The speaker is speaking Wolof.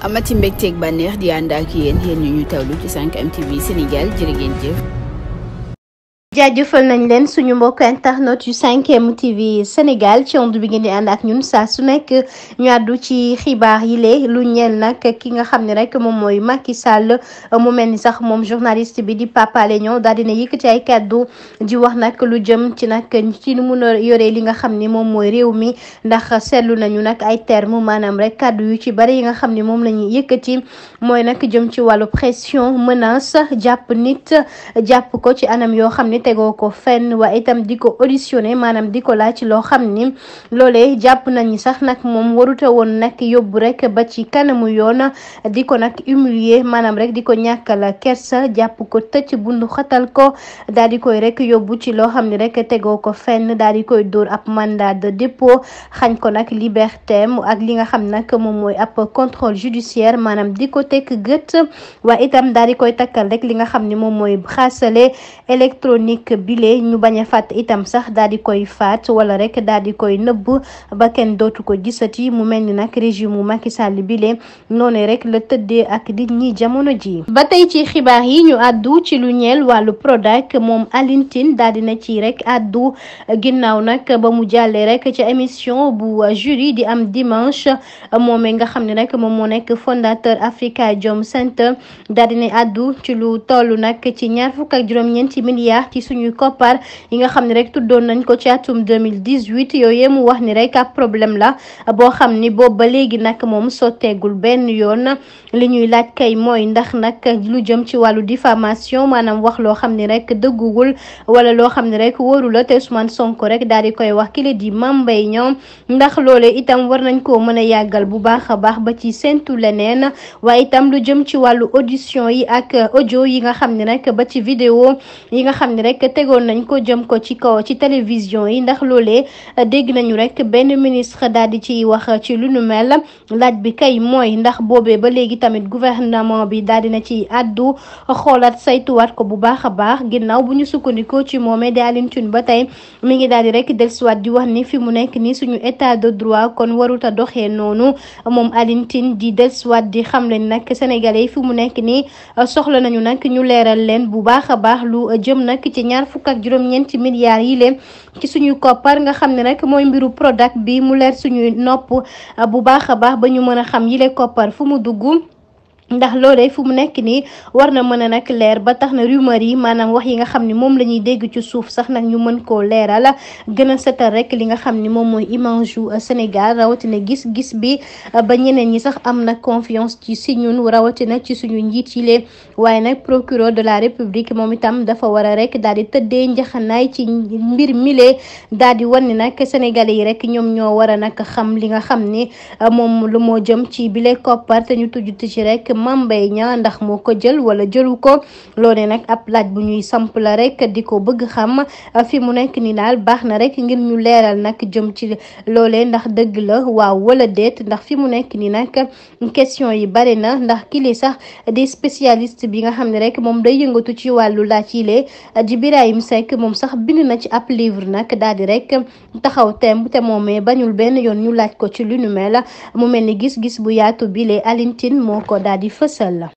amati mbégteeg bànneex di ànd ak yéen ñu tawlu ci 5M TV Sénégal jërë ngeen jëf. jaajëfal nañ leen suñu mbokk internet yu 5M TV Sénégal ci onde bi ngeen di ànd ak ñun saa su nekk ñu àddu ci xibaar yi lee lu ñeel nag ki nga xam ne rek moom mooy Macky Sall mu mel ni sax moom journaliste bi di Pape Alé Niang daal dina yëkkati ay kàddu di wax nag lu jëm ci nag ci nu mun a yoree li nga xam ni moom mooy réew mi ndax seetlu nañu nag ay terme maanaam rek kàddu yu ci bari yi nga xam ni moom la ñuy yëkkati mooy nag jëm ci wàllu pression menace jàpp nit jàpp ko ci anam yoo xam ni tegoo ko fenn waaye itam di ko auditionné maanaam di ko laaj loo xam ni loolee jàpp nañu sax nag moom waruta woon nag yóbbu rek ba ci kanamu yoon di ko nag humilier maanaam rek di ko ñàkkal kersa jàpp ko tëcc bundu xatal ko daal di koy rek yóbbu ci loo xam ni rek tegoo ko fenn daal di koy dóor ab mandat de dépôt xañ ko nag liberté ak li nga xam nag moom mooy ab contrôle judiciaire maanaam di ko tekk gët waaye itam daal di koy takkal rek li nga xam ni moom mooy bracelet électronique bile ñu bañ a fàtt itam sax daal di koy faat wala rek daal di koy nëbb ba kenn dootu ko gisati mu mel ni nag régime mu Macky Sall bile noonu rek la tëddee ak nit ñi jamono ji. ba tey ci xibaar yi ñu àddu ci lu ñeel wàllu Prodac moom Alioune Tine daal dina ci rek àddu ginnaaw nag ba mu jàllee rek ci émission bu jury di am dimanche moomee nga xam ne rek moom moo nekk fondateur Afrikajom Center daal dina àddu ci lu toll nag ci ñaar fukk ak juróom-ñeenti milliards ci suñuy koppar yi nga xam ne rek tuddoon nañ ko ci atum 2018 yooyu mu wax ni rek ab problème la boo xam ni boobu ba léegi nag moom sotteegul benn yoon li ñuy laaj kay mooy ndax nag lu jëm ci wàllu diffamation maanaam wax loo xam ne rek dëggugul wala loo xam ne rek wóoru la te Ousmane Sonko rek daal di koy wax ki la di Mame Mbaye Niang ndax loolee itam war nañ koo mën a yàggal bu baax a baax ba ci séntu leneen waaye itam lu jëm ci wàllu audition yi ak audio yi nga xam ne rek ba ci vidéo yi nga xam ne rek tegoon nañ ko jëm ko ci kaw ci télévision yi ndax loolee dégg nañu rek benn ministre daal di ciy wax ci lu nu mel laaj bi kay mooy ndax boobee ba léegi tamit gouvernement bi daal dina ci àddu xoolaat saytuwaat ko bu baax a baax ginnaaw bu ñu sukkandikoo ci moomee di Alioune Tine ba tey mi ngi daal di rek dellusiwaat di wax ni fi mu nekk ni suñu état de droit kon waruta doxee noonu moom Alioune Tine di dellusiwaat di xam leen nag sénégalais yi fi mu nekk nii soxla nañu nag ñu leeral leen bu baax a baax lu jëm nag ci ñaar fukk ak juróom-ñeenti milliards yi leen ci suñu koppar nga xam ne rek mooy mbiru Prodac bi mu leer suñuy nopp bu baax a baax ba ñu mën a xam yile koppar fu mu dugg ndax loolee fu mu nekk nii war na mën a nag leer ba tax na rumeur yi maanaam wax yi nga xam ni moom la ñuy dégg ci suuf sax nag ñu mën koo leeral gën a setal rek li nga xam ni moom mooy image yu Sénégal rawatina gis-gis bi ba ñeneen ñi sax am na confiance ci si ñun rawatina ci suñu njiit yi lee waaye nag procureur de la république moom itam dafa war a rek daal di tëddee njaxanaay ci mbir milee daal di wan ni nag sénégalais yi rek ñoom ñoo war a nag xam li nga xam ni moom lu moo jëm ci bile koppar te ñu tujjuti ci rek Mame Mbaye Niang ndax moo ko jël wala jëlu ko loolee nag ab laaj bu ñuy samp la rek di ko bëgg xam fi mu nekk ni daal baax na rek ngir ñu leeral nag jëm ci loolee ndax dëgg la waaw wala déet ndax fi mu nekk ni nag question yi bari na ndax kii sax des spécialistes bi nga xam ne rek moom day yëngatu ci wàllu laaj yi di Birahim Seck moom sax bind na ci ab livre nag daal di rek taxaw temb te moomee bañul benn yoon ñu laaj ko ci lu nu mel mu mel ni gis-gis bu yaatu bile Alioune Tine moo ko daal di fësal la